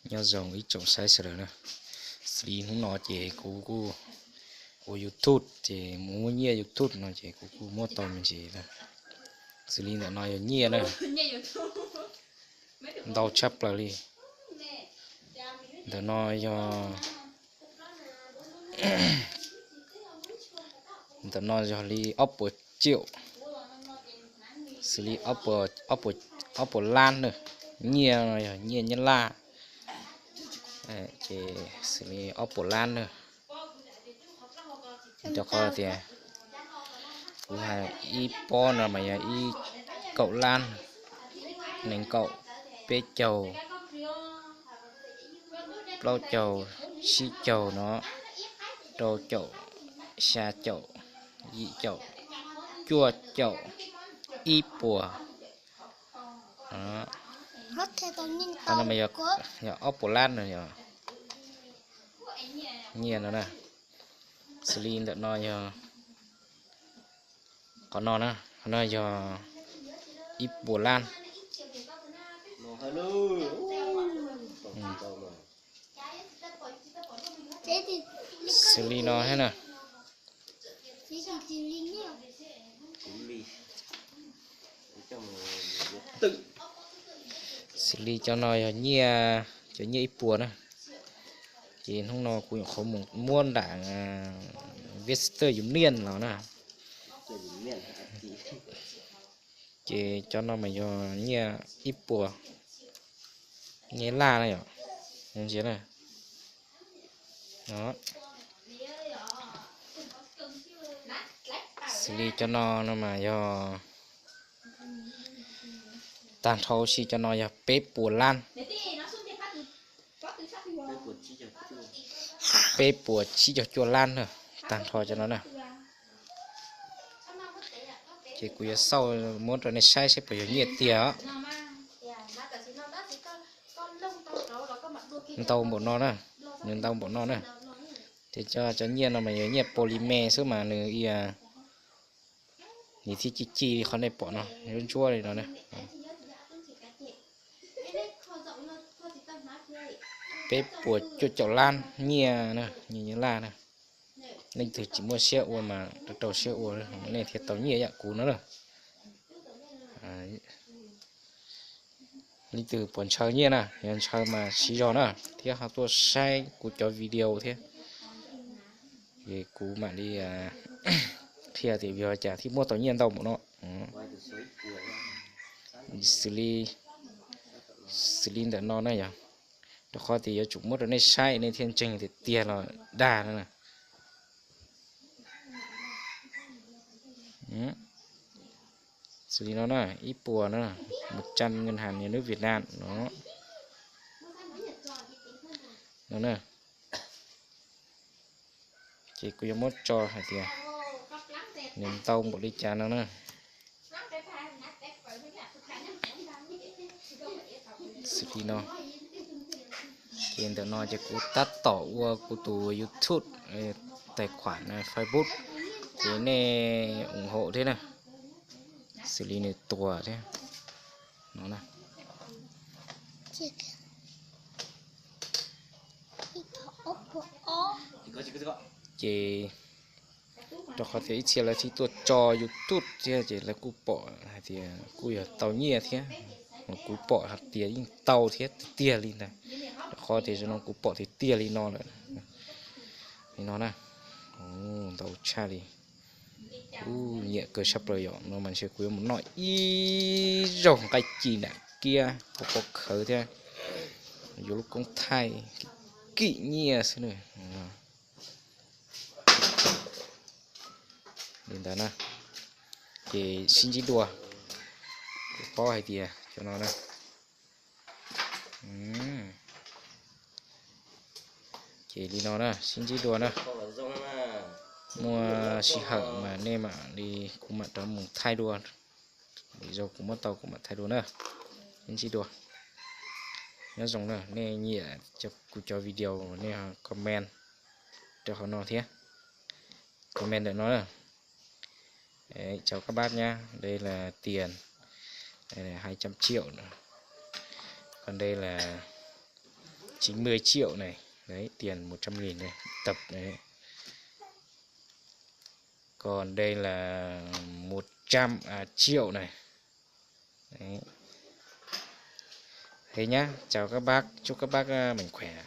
Nyob zoo ib tsoom saib sawv daws na. Xws li hnub no ces kuv kuj ua YouTube ces mus muab nyiaj YouTube no ces kuv kuj muab tau me ntsis na. Xws li ntawm no yog nyiaj na, ntau tshaj plaws li. Ntawm no yog ntawm no yog li ob puas tsiaum, xws li ob puas lab na. Nyiaj no yog nyiaj Nyab Laj, ces xws li ob puas lab na. Rau qhov tias kuv hais ib pob no mas yog ib kaum lab, nees nkaum, peb caug, plaub caug, tsib caug no, rau caum, xya caum, yim caum, cuaj caum, ib puas. Qhov no mas yog ob puas lab no yog nyiaj no na. Xws li ntawm no yog qhov no na, qhov no yog ib puas lab. Xws li no thiab na. Xws li cov no yog nyiaj, cov nyiaj ib puas na. Ces hnub no kuv nyuam qhuav mus muab nram Western Union los na. Ces cov no mas yog nyiaj ib puas, nyiaj Laj na yom. Xws li cov no no mas yog tag nrho si cov no yog peb puas lab. Peb puas tsib caug cuaj lab na, tag nrho cov no na. Ces kuv yuav xauj muab rau nej saib seb puas yog nyiaj tiag os. Ntau npaum no na, nws ntau npaum no na. Ces cov, cov nyiaj no mas yog nyiaj polymer xwb mas nws, nws thiaj ci ci li qhov nej pom no, ntsuab ntsuab li no na. Peb puas cuaj caum lab nyiaj na, nyiaj Nyab Laj na. Leej twg tsis muaj siab ua mas rau rau siab ua, nej thiaj tau nyiaj yam kuv no na. Leej twg puas ntshaw nyiaj na, yog ntshaw mas siv zog na, thiab ho tuaj saib kuv cov video thiab. Es kuv mam li qhia tias vim li cas thiaj muab tau nyiaj ntau npaum no. Xws li, xws li ntawm no na yog, rau qhov tias yuav tsum muab rau nej saib nej thiaj ntseeg tiag tiag los dag no na. Xws li no na, ib puas na, một trăm ngân hàng nhà nước Việt Nam no. No na. Ces kuv yuav muab tso hais tias nws ntau npaum li cas no na. Xws li no. Ces ntawm no ces kuv tab tom ua kuv tus YouTube, tài khoản Facebook, ces nej ủng hộ thiab na. Xws li nws tuag thiab no. Ces rau qhov tias ib txhia lawv thiaj tuaj tso YouTube thiab ces lawv kuj pom hais tias kuj yog tau nyiaj thiab. Kuv pom hais tias yeej tau thiab tiag tiag li ntag, rau qhov tias zaum no kuv pom tiag tiag li no lawm. Li no na, ntau tshaj li. Kuv nyiam kawg sab plaws yom, no mas ntshe kuv yuav mus noj ib zaug nqaij ci nram kiab pov pob khawv thiab yuav lub koob thaij kim nyiaj xwb na. Li ntawd na, ces sib ntsib dua, kuv paub hais tias cov no na. Ces li no na, sib ntsib dua na. Muaj sij hawm mas nej mam li, kuv mam rov mus thaij dua. Lwm zaus kuv muab tau kuv mam thaij dua na. Sib ntsib dua. Nyob zoo na, nej nyiam kuv cov video nej comment rau hauv no thiab. Comment ntawm no na. Chào các bác nhé, đây là tiền hai trăm triệu, còn đây là chín mươi triệu này. Đấy, tiền một trăm nghìn này, tập đấy. Còn đây là một trăm triệu này. Đấy. Thế nhá, chào các bác, chúc các bác ờ, mạnh khỏe.